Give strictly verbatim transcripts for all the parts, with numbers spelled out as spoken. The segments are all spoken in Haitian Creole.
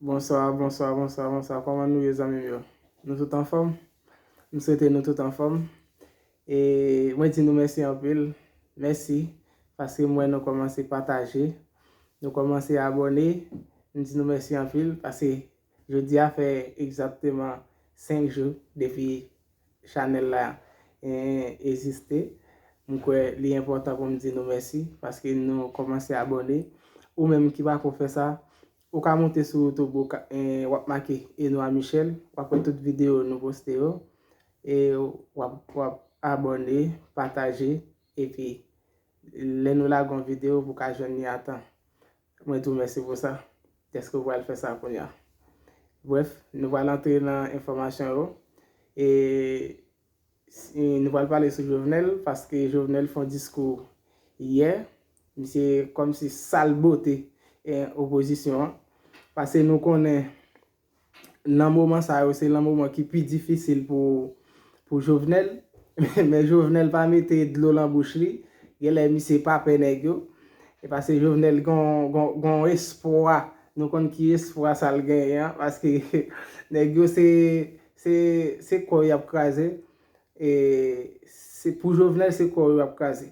Bonswa, bonswa, bonswa, bonswa. Kòman nou ye, zanmi m yo? Nou tout anfòm? M swete nou tout anfòm. E mwen di nou mèsi anpil. Mèsi paske m wè nou kòmanse pataje. Nou kòmanse abòne. M di nou mèsi anpil paske jodi a fè egzakteman senk jou depi chanèl la, eh, egziste. M kwè li enpòtan pou m di nou mèsi paske nou kòmanse abòne. Ou menm ki pako fè sa, ou ka monte sou YouTube, ou ka, eh, w ap make Enoa Michel, w ap wè tout videyo nou poste yo. E w ap, w ap abòne, pataje, epi lè nou lage yon videyo, pou w ka jwenn li a tan. Mwen di w mèsi pou sa. Dèske w pral fè sa kounye a. Brèf, nou pral antre nan enfòmasyon yo. E si, nou pral pale sou Jovenel, paske Jovenel fè yon diskou yè. Misye kòmsi sal bote, eh, opozisyon an. Paske nou konnen nan moman sa yo, se nan moman ki pi difisil pou, pou Jovenel. Men Jovenel pa mete dlo nan bouch li. Genlè misye pa pè nèg yo. E paske Jovenel gon, gon, gon espwa. Nou konn ki espwa sa l genyen an. Paske nèg yo se, se, se kò y ap kraze. E se pou Jovenel, se kò yo y ap kraze.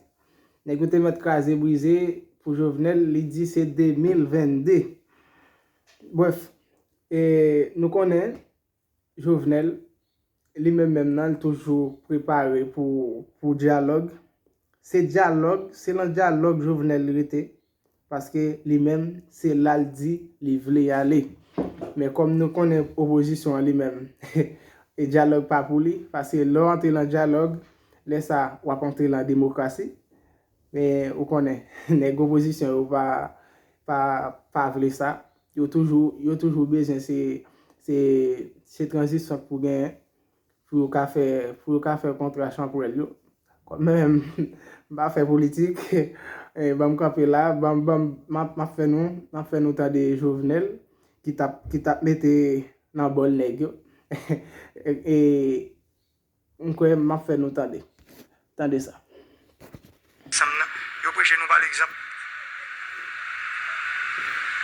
Nèg yo te mèt kraze brize pou Jovenel, li di se de mil vennde. Brèf, e nou konnen Jovenel, li menm menm nan, li toujou prepare pou, pou dyalòg. Se dyalòg, se nan dyalòg Jovenel li rete, paske li menm, se la l di li vle ale. Men kòm nou konnen opozisyon an li menm, e dyalòg pa pou li, paske lè w antre nan dyalòg, lè sa, w ap antre nan demokrasi. Men ou konnen, nèg opozisyon yo pa, pa, pa vle sa. Yo toujou, yo toujou bezwen se, se, se tranzisyon k pou genyen pou yo ka fè, pou yo ka fè kontra chanpwèl yo. Kòm mwen menm, m pa fè politik, e, ban m kanpe la, ban m, ban m, m ap, m ap fè nou, m ap fè nou tande Jovenel ki t ap, ki t ap mete nan bòl nèg yo. E, e, m kwè m ap fè nou tande. Tande sa. Ansanm nan, yo preche nou pa legzanp.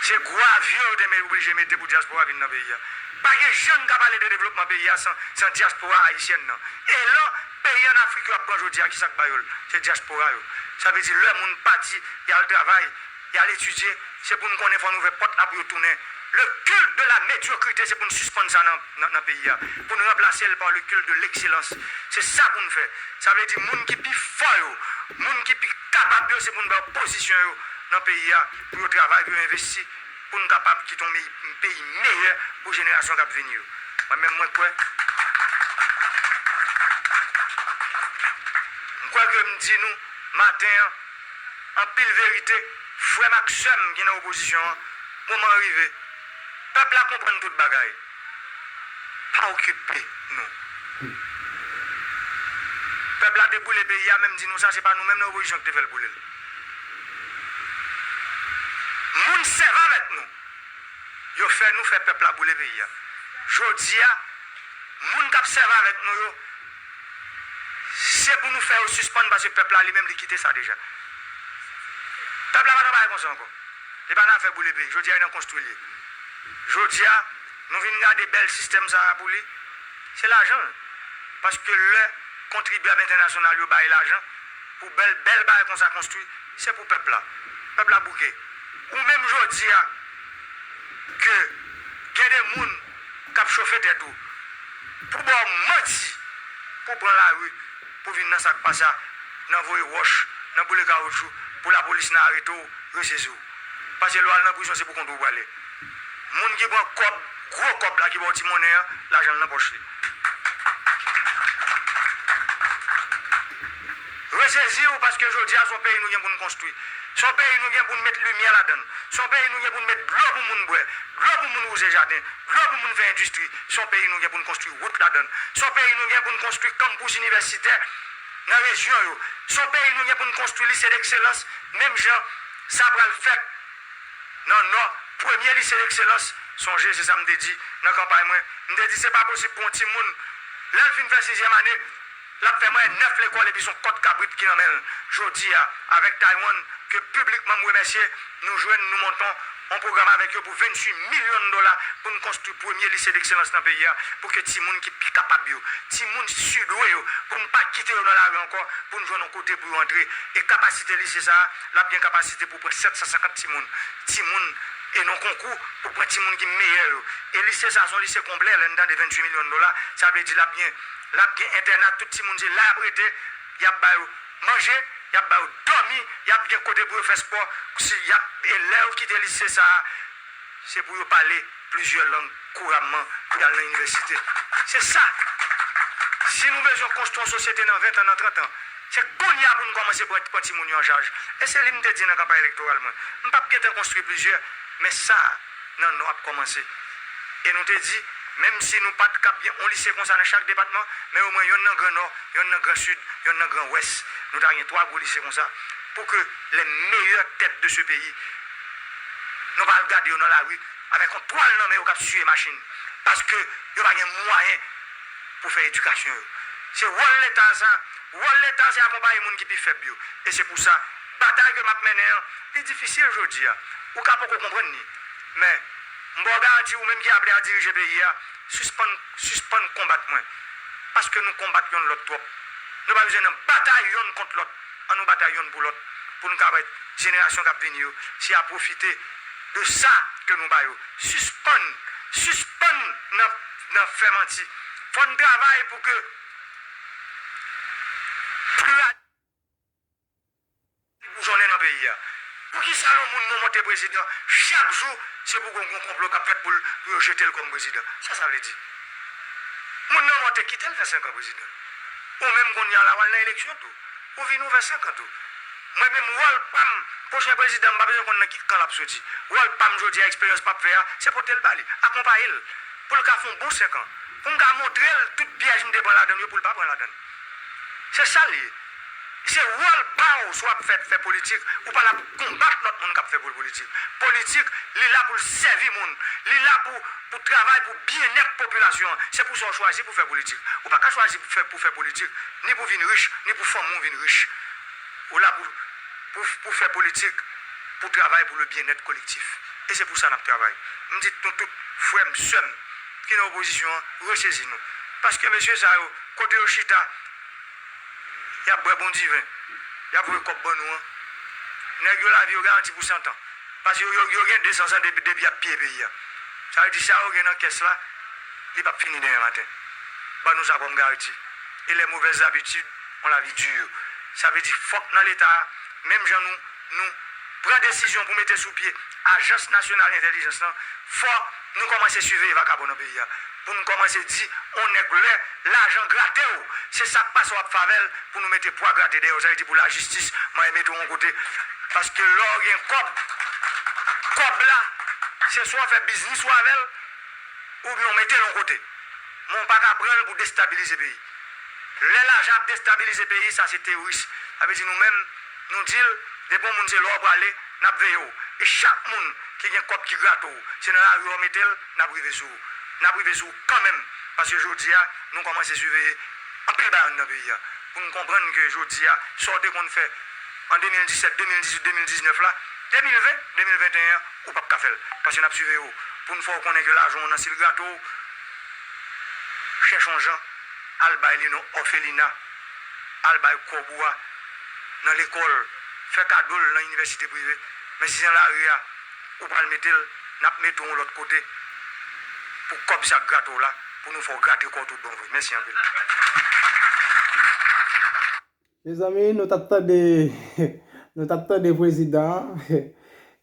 Se gwo avyon yo te me-, oblije mete pou dyaspora vin nan peyi a. Pa gen jan n ka pale de devlopman peyi a san, san dyaspora ayisyèn nan. Elan peyi ann Afrik yo ap pran jodi a, ki sa k ba yo l? Se dyaspora yo. Sa vle di lè moun pati, y al travay, y al etidye, se pou n konnen fò n ouvè pòt la pou yo tounen. Le culte de la médiocrité, se pou n sispann sa nan, nan, nan peyi a. Pou n ranplase l pa le culte de l'excellence. Se sa pou n fè. Sa vle di moun ki pi fò yo, moun ki pi kapab yo, se pou n ba yo pozisyon yo nan peyi a, pou yo travay, pou yo envesti, pou n kapab kite yon meyi-, peyi meyè pou jenerasyon k ap vini yo. Mwen menm, mwen kwè, m kwè ke m di nou, maten an, anpil verite, frè m ak sè m ki nan opozisyon an, moman an rive. Pèp la konprann tout bagay. Pa okipe nou. Pèp la te boule peyi a, men m di nou sa, se pa nou menm nan opozisyon ki te fè l boule l. Moun sèvi avèk nou. Yo fè nou fè pèp la boule peyi a. Jodi a, moun k ap sèvi avèk nou yo, se pou nou fè yo sispann, paske pèp la li menm li kite sa deja. Pèp la pa nan bagay konsa ankò. Li pa nan afè boule peyi. Jodi a, li nan konstwi li ye. Jodi a, nou vin gade bèl sistèm sa a pou li. Se lajan l. Paske lè kontribyab entènasyonal yo bay lajan pou bèl, bèl bagay konsa konstwi, se pou pèp la. Pèp la bouke. Ou menm jodi a, ke gen de moun k ap chofe tèt ou pou ba w manti, pou pran lari, pou vin nan sa k pa sa, nan voye wòch, nan boule kawoutchou, pou lapolis nan arete w, resezi w. Paske lè w al nan prizon, se pou kont ou w prale. Moun ki pran kòb, gwo kòb la ki ba w ti monnen an, lajan l nan pòch li. Resezi w, paske jodi a, se yon peyi nou gen pou n konstwi. Se yon peyi nou gen pou n met limyè ladan l. Se yon peyi nou gen pou n met dlo pou moun bwè, dlo pou moun wouze jaden, dlo pou moun fè endistri. Se yon peyi nou gen pou n konstwi wout ladan l. Se yon peyi nou gen pou n konstwi kanpis inivèsitè nan rejyon yo. Se yon peyi nou gen pou n konstwi lise dekselans, menm jan sa pral fèt nan Nò, premye lise dekselans, sonje, se sa m te di nan kanpay mwen. M te di, se pa posib pou yon timoun, lè l fin fè sizyèm ane, l ap fè mwayèn nèf lekòl epi se yon kòt kabrit ki nan men l. Jodi a, avèk Taiwan, ke piblikman m remèsye, nou jwenn, nou monte yon yon pwogram avèk yo pou venntuit milyon dola pou n konstwi premye lise dekselans nan peyi a, pou ke timoun ki pi kapab yo, timoun sudwe yo, pou n pa kite yo nan lari ankò, pou n jwenn yon kote pou yo antre. E kapasite lise sa a, l ap gen kapasite pou pran sèt san senkant timoun. Timoun, e nan konkou, pou pran timoun ki meyè yo. E lise sa a, se yon lise konplè, lè n tande venntuit milyon dola, sa vle di l ap gen, l ap gen entèna, tout timoun se la y ap rete, y ap ba yo manje, y ap ba yo dòmi, y ap gen kote pou yo fè spò. Si y ap, e lè yo kite lise sa a, se pou yo pale plizyè lang kouramman pou y al nan inivèsite. Se sa. Si nou bezwen konstwi yon sosyete nan ven tan, nan trant an, se kounye a pou nou kòmanse pran, pran timoun yo an chaj. E se li m te di nan kanpay elektoral mwen. M p ap gentan konstwi plizyè, men sa a, nan nou ap kòmanse. E nou te di, menm si nou pa t kab gen yon lise konsa nan chak depatman, men omwen yonn nan Gran Nò, yonn nan Gran Sid, yonn nan Gran Wès, nou ta gen twa gwo lise konsa, pou ke les meilleures têtes de ce pays, nou pa al gade yo nan lari avèk yon twal nan men yo k ap siye machin, paske yo pa gen mwayen pou fè edikasyon yo. Se wòl Leta sa. Wòl Leta se akonpaye moun ki pi fèb yo. E se pou sa, batay ke m ap mennen an, li difisil jodi a. Ou ka poko konprann li. Men, m ba w garanti, ou menm ki aple a dirije peyi a, sispann, sispann konbat mwen. Paske nou konbat yonn lòt twòp. Nou pa bezwen nan batay yonn kont lòt. An nou batay yonn pou lòt. Pou n ka bay jenerasyon k ap vini yo, se a pwofite de sa ke nou ba yo. Sispann, sispann nan, nan fè manti. Fò n travay pou ke pliralite boujonnen nan peyi a. Poukisa yon moun nou monte prezidan, chak jou, se pou gon, gon konplo k ap fèt pou l, pou yo jete l kòm prezidan? Sa sa vle di? Moun nan monte, kite l fè senk an prezidan. Ou menm kounye a la, w al nan eleksyon tou. Ou vini, ou fè senk an tou. Mwen menm, wòl pa m, pwochen prezidan, m pa bezwen konn nan ki kan l ap soti. Wòl pa m jodi a, eksperyans m ap fè a, se pote l ba li, akonpaye l, pou l ka fè yon bon senk an. Pou m ka montre l tout pyèj m te pran ladan l yo, pou l pa pran ladan l. Se sa l ye. Se wòl pa w, si w ap fè, fè politik, ou pa la pou konbat lòt moun k ap fè pou l politik. Politik, li la pou l sèvi moun. Li la pou, pou travay pou byennèt popilasyon an. Se pou sa w chwazi pou fè politik. Ou pa ka chwazi pou fè, pou fè politik, ni pou vin rich, ni pou fanmi w vin rich. Ou la pou, pou, pou fè politik, pou travay pou le byennèt kolektif. E se pou sa n ap travay. M di nou tout, frè m, sè m, ki nan opozisyon an, resezi nou. Paske mesye sa yo, kote yo chita, y ap bwè bon diven, y ap voye kòb ban nou an. Nèg yo, lavi yo garanti pou san tan. Paske yo, yo, yo gen de san zan depi, depi y ap piye peyi a. Sa vle di sa yo gen nan kès la, li p ap fini demen maten. Ban nou sa kòm garanti. Et les mauvaises habitudes ont la vie dure. Sa vle di fòk nan Leta a, menm jan nou, nou pran desizyon pou mete sou pye Ajans Nasyonal Entèlijans lan, fò nou kòmanse siveye vakabon nan peyi a. Pou nou kòmanse di, on nèg lè lajan grate w, se sa k pase w ap fè avè l, pou nou mete pwa grate dèyè w, sa vle di pou lajistis, mwen mete w yon kote. Paske lè w gen kòb, kòb la, se swa w fè biznis ou avè l, oubyen w mete l yon kote. Men w pa ka pran l pou destabilize peyi. Lè lajan ap destabilize peyi, sa se teworis. Sa vle di nou menm, nou di l, depi yon moun se la w prale, n ap veye w. E chak moun ki gen kòb ki grate w, se nan lari w mete l, n ap rive sou ou. N ap rive sou ou kanmenm. Paske jodi a, nou kòmanse siveye anpil bagay anndan peyi a. Pou n konprann ke jodi a, sa w te konn fè an de mil disèt, de mil dizuit, de mil diznèf la, de mil ven, de mil venteyen an, ou p ap ka fè l. Paske n ap siveye w. Pou n fè w konnen ke lajan w nan sil grate w, chèche yon jan, al bay li nan òfelina, al bay kòb ou a nan lekòl, fè kado l nan inivèsite prive. Men si se nan lari a, ou pral mete l, n ap mete w yon lòt kote pou kòb sa k grate w la, pou nou fè w grate kò w tout bon vre. Mèsi anpil. Mezanmi, nou t ap tande, nou t ap tande prezidan an.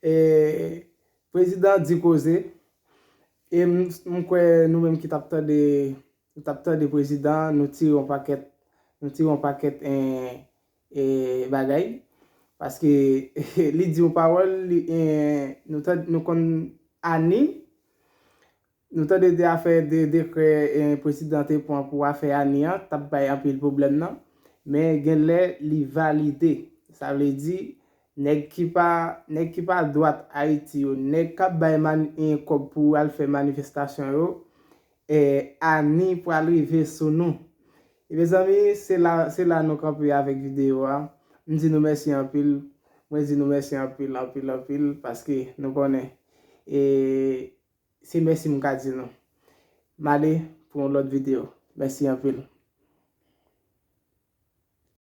E, prezidan an di koze. E m, m kwè nou menm ki t ap tande, nou t ap tande prezidan an, nou tire yon pakèt, nou tire yon pakèt, en, e, bagay. Paske li di yon pawòl, li, en, nou tande, nou konn Ani, nou tande de afè de dekrè, eh, prezidan te pran pou afè Ani an, t ap bay anpil pwoblèm nan. Men gen lè li valide. Sa vle di, nèg ki pa, nèg ki pa dwat Ayiti yo, nèg k ap bay man-, eh, kòb pou al fè manifestasyon yo, eh, Ani pral rive sou nou. E mezanmi, se la, se la nou kanpe avèk videyo a. M di nou mèsi anpil. Mwen di nou mèsi anpil, anpil, anpil, paske nou konnen E se mèsi m ka di nou. M ale pou yon lòt videyo. Mèsi anpil.